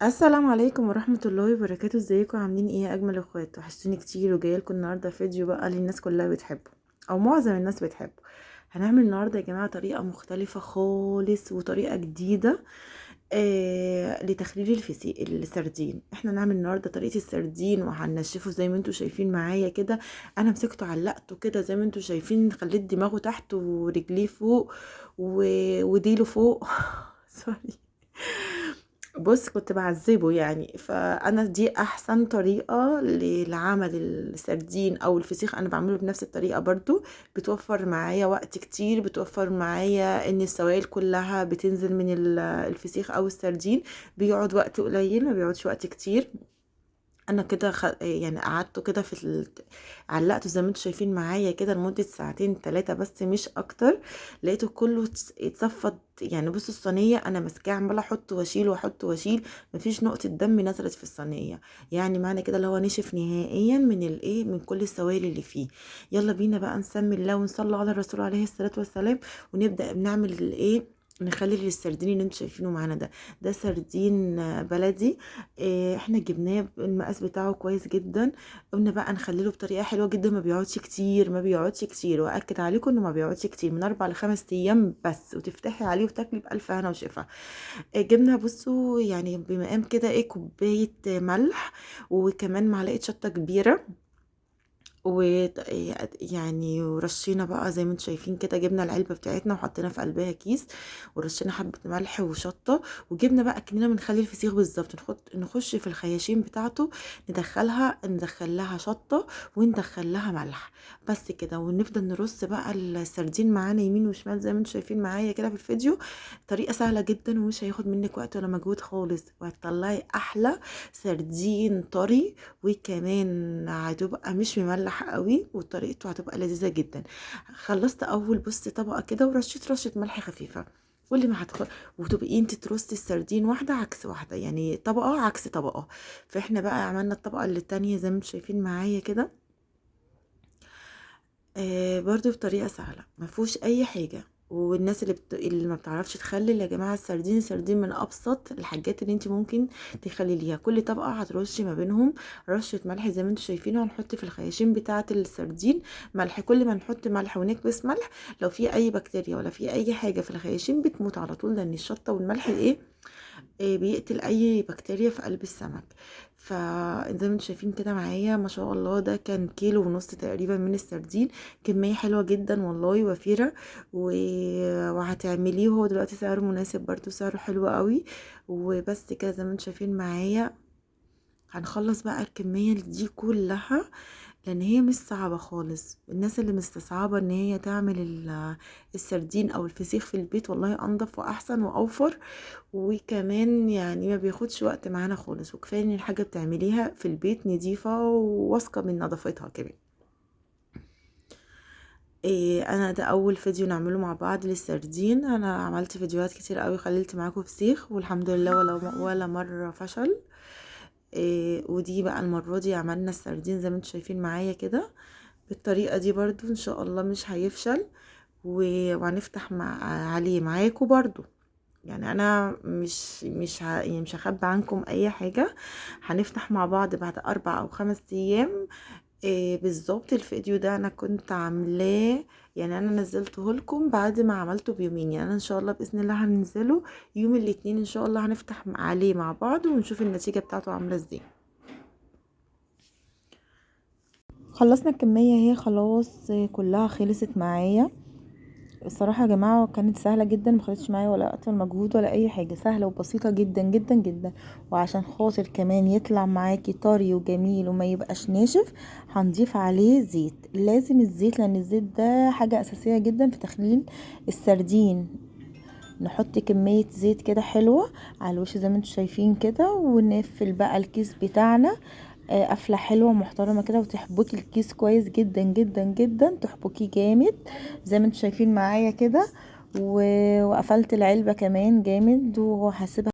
السلام عليكم ورحمة الله وبركاته. ازيكم عاملين ايه يا اجمل اخوات؟ وحشتوني كتير، وجاية لكم النهارده فيديو بقى اللي الناس كلها بتحبه او معظم الناس بتحبه. هنعمل النهارده يا جماعة طريقه مختلفة خالص وطريقه جديدة لتخليل السردين. احنا نعمل النهارده طريقه السردين وهننشفه زي ما انتم شايفين معايا كده. انا مسكته علقته كده زي ما انتم شايفين، خليت دماغه تحت ورجليه فوق وديله فوق sorry، بص كنت بعذبه يعني. فانا دي احسن طريقه لعمل السردين او الفسيخ، انا بعمله بنفس الطريقة برضو، بتوفر معايا وقت كتير، بتوفر معايا ان السوائل كلها بتنزل من الفسيخ او السردين، بيقعد وقت قليل ما بيقعدش وقت كتير. انا كده يعني قعدته كده في علقته زي ما انتم شايفين معايا كده لمدة ساعتين 3 بس مش اكتر، لقيته كله اتصفد يعني. بصوا الصينية انا ماسكاه عماله احط واشيل واحط واشيل، مفيش نقطة دم نزلت في الصينية، يعني معنى كده اللي هو نشف نهائيا من الايه، من كل السوائل اللي فيه. يلا بينا بقى نسمي الله ونصلي على الرسول عليه الصلاة والسلام، ونبدا بنعمل الايه، نخلي السردين اللي انتم شايفينه معانا ده، ده سردين بلدي، احنا جبناه المقاس بتاعه كويس جدا، قلنا بقى نخلله بطريقة حلوة جدا، ما بيقعدش كتير، ما بيقعدش كتير، واكد عليكم انه ما بيقعدش كتير، من 4 ل5 ايام بس، وتفتحي عليه وتاكلي بالف هنا وشفا. جبنا بصوا يعني بمقام كده ايه، كوباية ملح وكمان معلقه شطه كبيرة، ويعني ورشينا بقى زي ما انتم شايفين كده، جبنا العلبة بتاعتنا وحطينا في قلبها كيس ورشينا حبه ملح وشطه، وجبنا بقى كأننا بنخلي الفسيخ بالظبط، نخش في الخياشيم بتاعته، ندخل لها شطه وندخل لها ملح بس كده، ونفضل نرص بقى السردين معانا يمين وشمال زي ما انتم شايفين معايا كده في الفيديو. طريقه سهلة جدا ومش هياخد منك وقت ولا مجهود خالص، وهتطلعي احلى سردين طري، وكمان هتبقى مش مملح قوي، وطريقته هتبقى لذيذة جدا. خلصت اول بص طبقه كده ورشيت رشه ملح خفيفة، واللي ما هتخ... وتبقي انت ترصي السردين واحدة عكس واحدة، يعني طبقه عكس طبقه. فاحنا بقى عملنا الطبقة اللي التانية زي ما انتم شايفين معايا كده، برضو بطريقة سهلة ما فيهوش اي حاجة. والناس اللي ما بتعرفش تخلل يا جماعة السردين، السردين من ابسط الحاجات اللي انت ممكن تخلليها. كل طبقه هترشي ما بينهم رشه ملح زي ما انتم شايفين، وهنحط في الخياشيم بتاعه السردين ملح. كل ما نحط ملح ونكبس ملح، لو في اي بكتيريا ولا في اي حاجة في الخياشيم بتموت على طول، لان الشطه والملح ايه بيقتل اي بكتيريا في قلب السمك. فزي ما انتم شايفين كده معايا ما شاء الله، ده كان 1.5 كيلو تقريبا من السردين، كمية حلوة جدا والله وفيرة، وهتعمليه هو دلوقتي سعره مناسب برضو، سعره حلو قوي. وبس كده زي ما انتم شايفين معايا هنخلص بقى الكمية دي كلها، لان هي مش صعبة خالص. الناس اللي مستصعبه ان هي تعمل السردين او الفسيخ في البيت، والله انضف واحسن واوفر، وكمان يعني ما بياخدش وقت معانا خالص، وكفاية ان الحاجة بتعمليها في البيت نظيفة وواثقه من نظافتها كمان. انا ده اول فيديو نعمله مع بعض للسردين، انا عملت فيديوهات كتير قوي خللت معاكم فسيخ والحمد لله ولا مرة فشل. ودي بقى المرة دي عملنا السردين زي ما انتم شايفين معايا كده بالطريقة دي برضو، ان شاء الله مش هيفشل، وهنفتح عليه معاكم برضو. يعني انا يعني مش هخبي عنكم اي حاجة، هنفتح مع بعض بعد 4 أو 5 ايام بالظبط. الفيديو ده انا كنت عاملاه، يعني انا نزلته لكم بعد ما عملته بيومين، يعني انا ان شاء الله باذن الله هنزله يوم الاثنين ان شاء الله، هنفتح عليه مع بعض ونشوف النتيجة بتاعته عامله ازاي. خلصنا الكمية هي خلاص كلها خلصت معايا. الصراحة يا جماعة كانت سهلة جدا، ما خدتش معايا ولا وقت ولا مجهود ولا اي حاجة، سهلة وبسيطة جدا جدا جدا. وعشان خاطر كمان يطلع معاكي طري وجميل وما يبقاش ناشف، هنضيف عليه زيت. لازم الزيت، لان الزيت ده حاجة اساسية جدا في تخليل السردين. نحط كمية زيت كده حلوة على الوش زي ما انتم شايفين كده، ونقفل بقى الكيس بتاعنا قفله حلوة محترمه كده، وتحبكي الكيس كويس جدا جدا جدا، تحبكيه جامد زي ما انتم شايفين معايا كده. وقفلت العلبة كمان جامد، وهسيبها